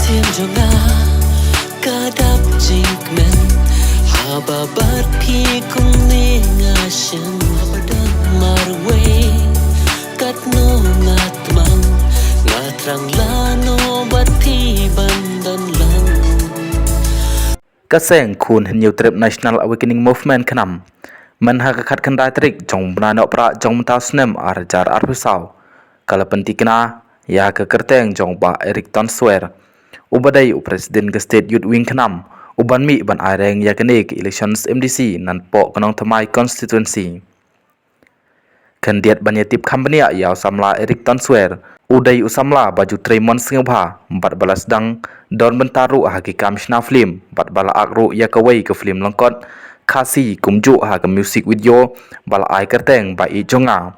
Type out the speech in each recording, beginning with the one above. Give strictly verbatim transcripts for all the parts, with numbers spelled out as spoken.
Sien jong nga ka dap jingkmen haba bad phi kumne nga shem. Haba dang marwei katno nga tmang, nga thrang lano bad phi ban don lang. Ka seng Khun Hynñiewtrep National Awakening Movement KHNAM, mynha ka khatkhyndai tarik jong u bnai Nohprah jong mynta u snem ar hajar arphew saw, ka la pyntikna ïa ka kyrteng jong u Bah Eric Tonswell uba dei u President ka State Youth Wing KHNAM, u ban mih ban aireng ïa kane ka election MDC napoh ka Nongthymmai Constituency. Khyndiat ban ïatip kham bniah ïa u samla Eric Tonswell, u dei u samla ba ju trei mon sngewbha bad ba la sdang don bynta ruh ha ki kam shna film bad ba la ak ruh ïa kawei ka film lyngkot Khasi kumjuh ha ka music video ba la ai kyrteng Ba Ïeit Jong Nga.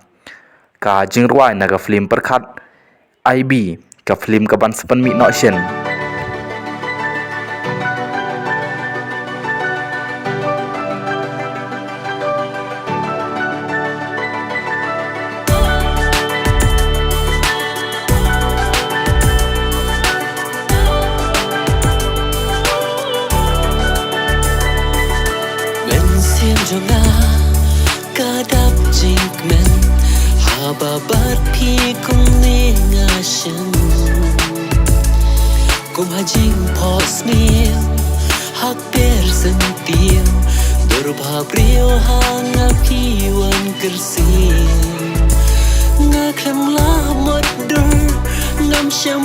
Ka jingrwai na ka film pyrkhat Ai Bi, ka film ka ban sa pynmih noh shen. Mynsiem jong nga ka dap jingkmen haba bad phi kumne nga shem. Kum ha jingphohsniew ha kper syntiew, dur ba briew ha nga phi wan kyrsiew. Nga khlem lah mutdur, ngam shem